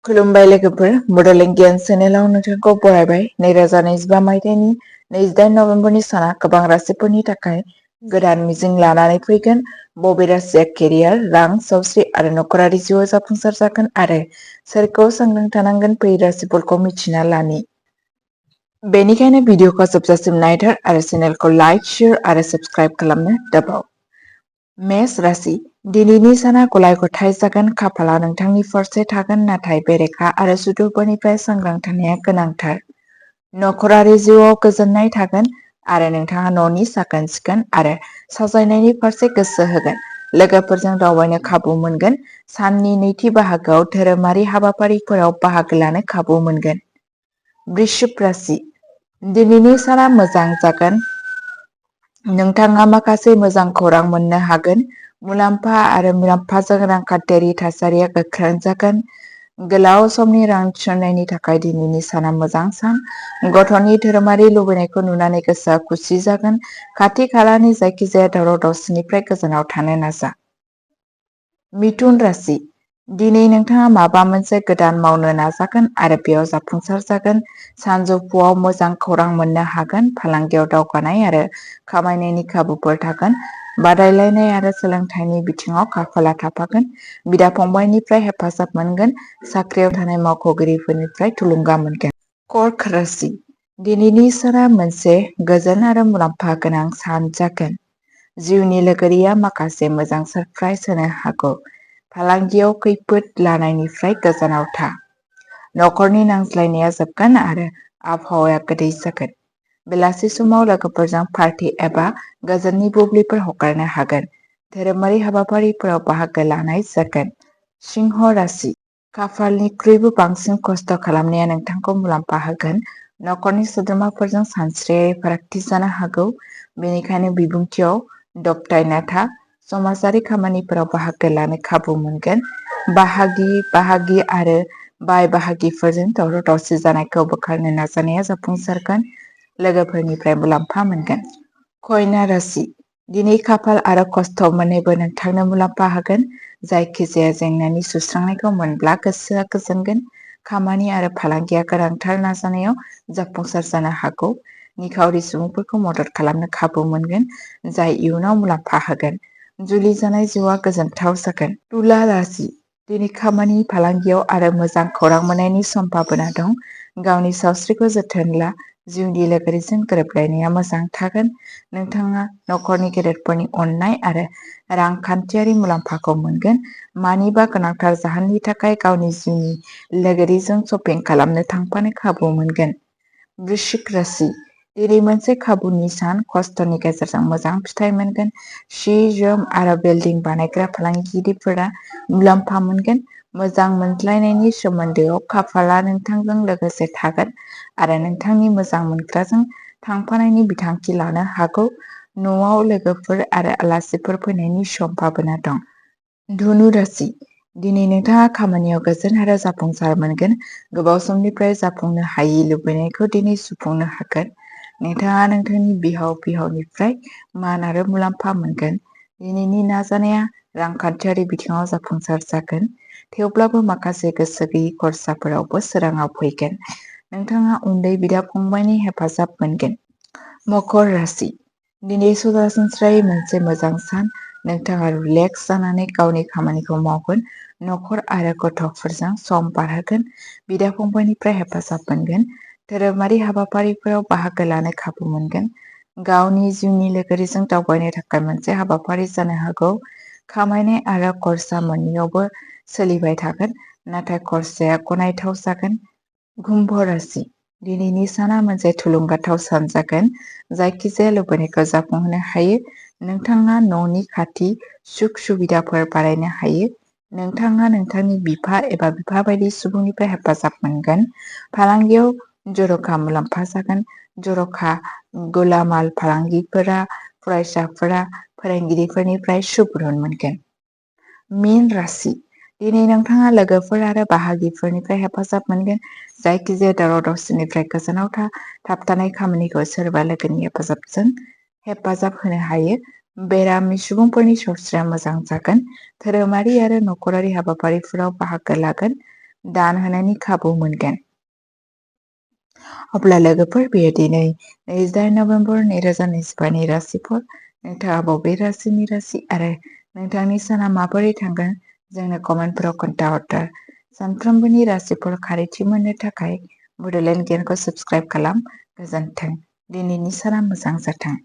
खुलुमबाय लोगोफोर बड'लेण्ड गियान चेनेलाव नोंथांखौ बरायबाय 2025 मायथाइनि 28 नभेम्बरनि साना गोबां राशिफोरनि थाखाय गोदान मिजिं लानानै फैगोन। बबे राशिया केरियार, रां, सावस्रि आरो नखरारि जिउआव जाफुंसार जागोन आरो सोरखौ सांग्रां थानांगोन फै राशिफोरखौ मिथिना लानि। बेनिखायनो भिडिअखौ जोबजासिम नायथार आरो चेनेलखौ लाइक, शेयार आरो साबस्क्राइब खालामनो दाबाव। मेष राशि दिनैनि साना गलाय-गथाय जागोन। खाफाला नोंथांनि फारसे थागोन, नाथाय बेरेखा आरो सुथुरफोरनिफ्राय सांग्रां थानाया गोनांथार। नखरारि जिउआव गोजोननाय थागोन आरो नोंथाङा न'नि साखोन-सिखोन आरो साजायनायनि फारसे गोसो होगोन। लोगोफोरजों दावबायनो खाबु मोनगोन। साननि नैथि बाहागोआव धोरोमारि हाबाफारिफोराव बाहागो लानो खाबु मोनगोन। वृश्चिक राशि दिनैनि साना मोजां जागोन। नोंथाङा माखासे मोजां खौरां मोननो हागोन। मुलाम्फा आरो मुलाम्फाजों रांखान्थियारि थासारिया गोख्रों जागोन। गोलाव समनि रां थिसननायनि थाखाय दिनैनि साना मोजां सान। गथ'नि धोरोमारि लुबैनायखौ नुनानै गोसोआ खुसि जागोन। खाथि खालानि जायखिजाया दावराव-दावसिनिफ्राय गोजानाव थानो नाजा। मिथुन राशि दिनै नोंथाङा माबा मोनसे गोदान मावनो नाजागोन आरो बेयाव जाफुंसार जागोन। सानजौफुआव मोजां खौरां मोननो हागोन। फालांगियाव दावगानाय आरो खामायनायनि खाबुफोर थागोन। बादायलायनाय आरो सोलोंथाइनि बिथिङाव खाफाला थाफागोन। बिदा-फंबायनिफ्राय हेफाजाब मोनगोन। साख्रियाव थानाय मावख'गिरिफोरनिफ्राय थुलुंगा मोनगोन। कर्क राशि दिनैनि साना मोनसे गोजोन आरो मुलाम्फा गोनां सान जागोन। जिउनि लोगोरिया माखासे मोजां सारप्राइज होनो हागौ। फालांगियाव खैफोद लानायनिफ्राय गोजानाव था। नखरनि नांज्लायनाया जोबगोन आरो आबहावाया गोदै जागोन। बेलासि समाव लोगोफोरजों पार्टी एबा गोजोननि बुब्लिफोर हगारनो हागोन। धोरोमारि हाबाफारिफोराव बाहागो लानाय जागोन। सिंह राशि खाफालनिख्रुइबो बांसिन खस्थ' खालामनाया नोंथांखौ मुलाम्फा होगोन। नखरनि सोद्रोमाफोरजों सानस्रियारि फारागथि जानो हागौ, बेनिखायनो बिबुंथियाव दबथायना था। समाजारि खामानिफोराव बाहागो लानो खाबु मोनगोन। बाहागि आरो बाय बाहागिफोरजों दावराव-दावसि जानायखौ बोखारनो नाजानाया जाफुंसारगोन। लोगोफोरनिफ्राय मुलाम्फा मोनगोन। कन्या राशि दिनै खाफाल आरो खस्थ' मोन्नैबो नोंथांनो मुलाम्फा होगोन। जायखिजाया जेंनानि सुस्रांनायखौ मोनब्ला गोसोआ गोजोनगोन। खामानि आरो फालांगिया गोनांथार नाजानायाव जाफुंसार जानो हागौ। निखावरि सुबुंफोरखौ मदद खालामनो खाबु मोनगोन, जाय इयुनाव मुलाम्फा होगोन। जुलि जानाय जिउआ गोजोनथाव जागोन। तुला राशि दिनै खामानि, फालांगियाव आरो मोजां खौरां मोननायनि सम्भाबना दं। गावनि सावस्रिखौ जोथोन ला। जिउनि लोगोरिजों गोरोबलायनाया मोजां थागोन। नोंथाङा नखरनि गेदेरफोरनि अननाय आरो रांखान्थियारि मुलाम्फाखौ मोनगोन। मानिबा गोनांथार जाहोननि थाखाय गावनि जिउनि लोगोरिजों शपिं खालामनो थांफानो खाबु मोनगोन। वृश्चिक राशि दिनै मोनसे खाबुनि सान। खस्थ'नि गेजेरजों मोजां फिथाइ मोनगोन। सि-जोम आरो बिल्डिं बानायग्रा फालांगिरिफोरा मुलाम्फा मोनगोन। मोजां मोनज्लायनायनि सोमोन्दोआव खाफाला नोंथांजों लोगोसे थागोन आरो नोंथांनि मोजां मोनग्राजों थांफानायनि बिथांखि लानो हागौ। न'आव लोगोफोर आरो आलासिफोर फैनायनि सम्भाबना दं। धनु राशि दिनै नोंथाङा खामानियाव गोजोन आरो जाफुंसार मोनगोन। गोबाव समनिफ्राय जाफुंनो हायि लुबैनायखौ दिनै सुफुंनो हागोन। नोंथाङा नोंथांनि बिहाव-बिहावनिफ्राय मान आरो मुलाम्फा मोनगोन। दिनैनि नाजानाया रांखान्थियारि बिथिङाव जाफुंसार जागोन, थेवब्लाबो माखासे गोसो गैयै खरसाफोरावबो सोराङाव फैगोन। नोंथाङा उन्दै बिदा-फंबायनि हेफाजाब मोनगोन। मकर राशि दिनै सरासनस्रायै मोनसे मोजां सान। नोंथाङा रिलेक्स जानानै गावनि खामानिखौ मावगोन। नखर आरो गथ'फोरजों सम बारहोगोन। बिदा-फंबायनिफ्राय हेफाजाब मोनगोन। धोरोमारि हाबाफारिफोराव बाहागो लानो खाबु मोनगोन। गावनि जिउनि लोगोरिजों दावबायनो थाखाय मोनसे हाबाफारि जानो हागौ। खामायनाय आरो खरसा मोन्नैयावबो सोलिबाय थागोन, नाथाय खरसाया गनायथाव जागोन। कुम्भ राशि दिनैनि साना मोनसे थुलुंगाथाव सान जागोन। जायखिजाया लुबैनायखौ जाफुंहोनो हायो। नोंथाङा न'नि खाथि सुख-सुबिदाफोर बानायनो हायो। नोंथाङा नोंथांनि बिफा एबा बिफा बायदि सुबुंनिफ्राय हेफाजाब मोनगोन। फालांगियाव जर'खा मुलाम्फा जागोन। जर'खा गलामाल फालांगिफोरा फरायसाफोरा फोरोंगिरिफोरनिफ्राय सुबुरुन मोनगोन। मीन राशि दिनै नोंथाङा लोगोफोर आरो बाहागिफोरनिफ्राय हेफाजाब मोनगोन। जायखिजाया दावराव-दावसिनिफ्राय गोजानाव था। थाबथानाय खामानिखौ सोरबा लोगोनि हेफाजाबजों हेफाजाब होनो हायो। बेरामि सुबुंफोरनि सावस्रिया मोजां जागोन। धोरोमारि आरो नखरारि हाबाफारिफोराव बाहागो लागोन। दान होनायनि खाबु मोनगोन। अब्ला लोगोफोर बेयो दिनै 28 नभेम्बर 2025नि राशिफोर। नोंथाङा बबे राशिनि राशि आरो नोंथांनि साना माबोरै थांगोन जोंनो कमेन्टफोराव खोन्थाहरदो। सानफ्रोमबोनि राशिफोर खारिथि मोननो थाखाय बड'लेण्ड गियानखौ साबस्क्राइब खालाम। गोजोन्थों। दिनैनि साना मोजां जाथों।